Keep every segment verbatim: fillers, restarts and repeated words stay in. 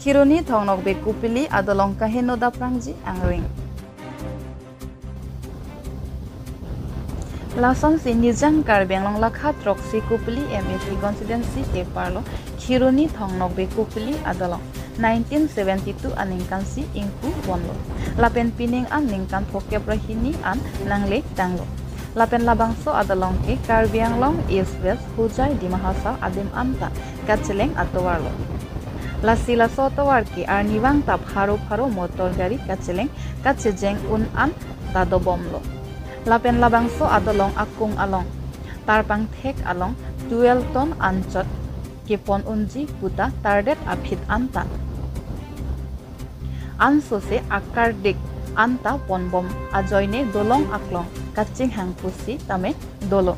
Kheroni Thong Nokbe Kopili adolong kaheno daprangji angring. Lasonsi Nijang Karbi Anglong lakha throksi Kopili M A C constituency keparlo Kheroni Thong Nokbe Kopili adolong nineteen seventy-two aningkansi ingpu bomlo. Lapen pining an ningkan phokep ra hini an nangle tanglo. Lapen labangso adolong ke Karbi Anglong East West Hojai Dima Hasao adim anta kacheleng atovarlo. Lasi laso atovar ke arnivang ta pharo pharo motor gari kacheleng kachejeng un an ta dobomlo. Lapen labangso adolong akung along, tarpangthek along twelve ton anchot kepon unji puta tardet aphit anta ansose akardik anta ponbom ajoine dolong aklong kachinghang pusitame dolo.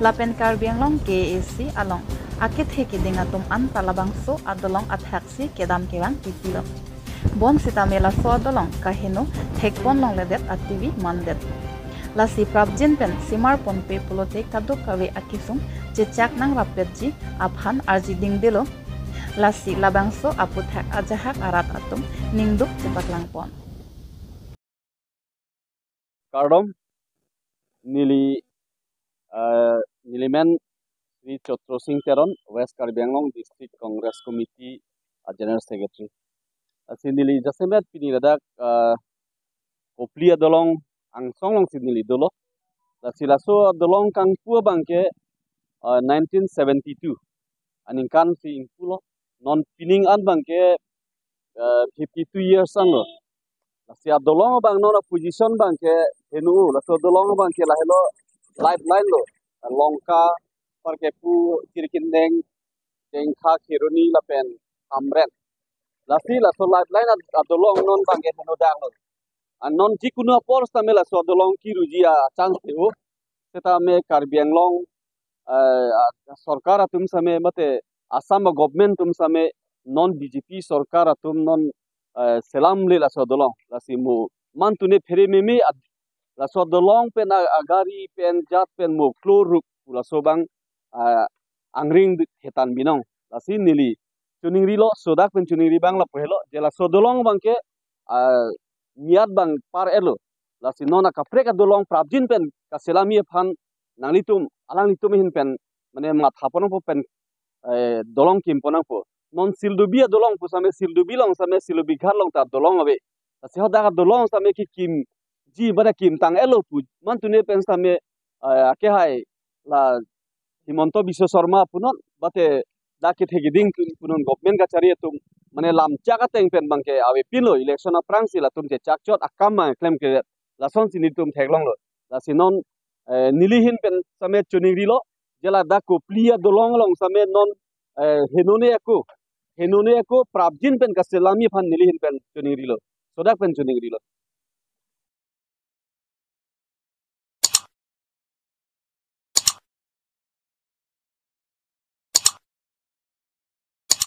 Lapen Karbi Anglong K A A C along akethe keding atum anta labangso adolong athaksi kedam kevang pipilo. Bonsitame laso adolong kaheno thekpon longledet ativi mandet. Lasi prapjin pen simar ponpe pulote kadokave akesung chechak nangrapetji aphan arjidingdelo. Lasi labangso aputhak ajahak arat atum ningduk chepaklangpon. Kardom, neli, eh, nelimen Shri Chotro Sing Teron, West Karbi Anglong District Congress Committee, ah, General Secretary. Lasi neli jasemet pini ladak, eh, Kopili adolong angsong alongsi neli dolo. Lasi laso adolong kangpu abangke, eh, nineteen seventy-two aningkansi ingpulo. Non pining an abangke, eh, fifty-two years anlo. Lasi adolong abang non a-position abangke heno, laso adolong abangke lahelo lifeline lo. Longka, Parkepu, Jirikindeng, Jengkha, Kheroni lapen Hamren. Lasi laso lifeline ad-, adolong non abangke heno daklo. An non jikunu apor sitame laso adolong kiruji achance ho. Setame Karbi Anglong, eh, a-, sorkar atum sitame mate Assam government atum sitame non B J P sorkar atum non, eh, selamle laso adolong. Lasi mo mantune phere meme ad-, laso adolong pen a-, agari pen jat pen mo kloruk pu laso abang, ah, angring hetan binong. Lasi neli choningrilo, sodak pen choningri abang lapu helo, je laso adolong abangke, ah, miat abang par-etlo. Lasi non akaprek adolong prapjin pen kaselami aphan nanglitum, alanglitum ahin pen, mane matha ponnangpo pen, eh, dolong kimpo nangpo. Non Sildubi adolong pu sitame, Sildubi along sitame, Sildubi Ghat along ta dolong ave. Lasi hadak adolong sitame kekimji bada kimtang-etlo pu. Mantune pen sitame, eh, akehai la Himanta Biswa Sarma punon, bate dak kethe keding pu-, punon government kachari atum, mane lam chak ateng pen abangke avepinlo, election aphrangsi latum chechak chot akam abang klemkledet. Lasonsi nelitum theklonglo. Lasi non, eh, neli ahin pen sitame choningrilo, je ladak Kopili adolong along sitame non, eh, henone ako, henone ako prapjin pen kaselami aphan neli ahin pen choningrilo. Sodak pen choningrilo.